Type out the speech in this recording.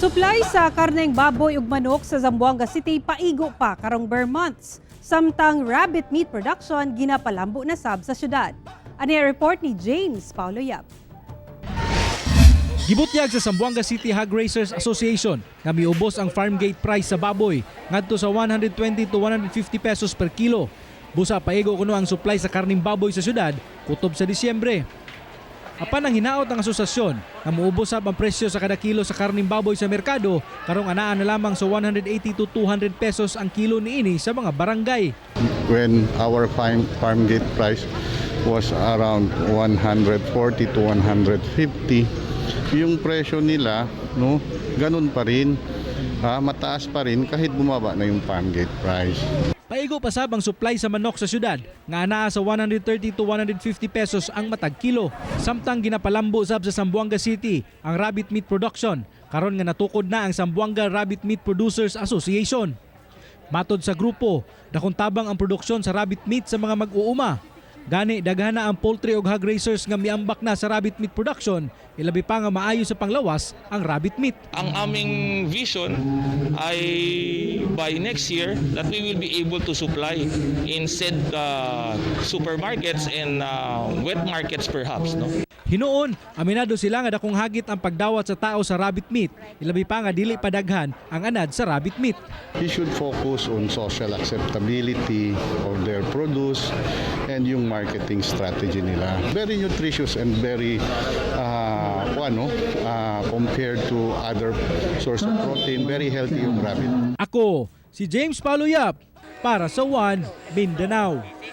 Supply sa karneng baboy ug manok sa Zamboanga City paigo pa karong ber months. Samtang rabbit meat production ginapalambo na sab sa syudad. Ani ang report ni James Paulo Yap. Gibutyag sa Zamboanga City Hog Raisers Association nga miubos ang farm gate price sa baboy ngadto sa 120 to 150 pesos per kilo. Busa paigo kuno ang supply sa karning baboy sa syudad kutob sa Disyembre. Apan ang hinaot ang asosasyon nga muubos sab ang presyo sa kada kilo sa karning baboy sa merkado karong anaa na lamang sa 180 to 200 pesos ang kilo niini sa mga barangay. When our farm gate price was around 140 to 150, yung presyo nila, no, ganun pa rin. Mataas pa rin kahit bumaba na yung farm gate price. Paigo pa sab ang supply sa manok sa syudad nga anaa sa 130 to 150 pesos ang matag kilo. Samtang ginapalambo sab sa Zamboanga City ang rabbit meat production karon nga natukod na ang Zamboanga Rabbit Meat Producers Association. Matod sa grupo, dakong tabang ang produksyon sa rabbit meat sa mga mag-uuma. Gani daghan na ang poultry ug hog raisers nga miambak na sa rabbit meat production, ilabi pa nga maayo sa panglawas ang rabbit meat. Ang aming vision ay by next year that we will be able to supply in said supermarkets and wet markets perhaps, no? Hinuon, aminado sila nga dakong hagit ang pagdawat sa tao sa rabbit meat, ilabi pa nga dili pa daghan ang anad sa rabbit meat. You should focus on social acceptability of their produce and yung marketing strategy nila. Very nutritious and very ano, compared to other source of protein, very healthy yung rabbit. Ako, si James Paulo Yap, para sa One Mindanao.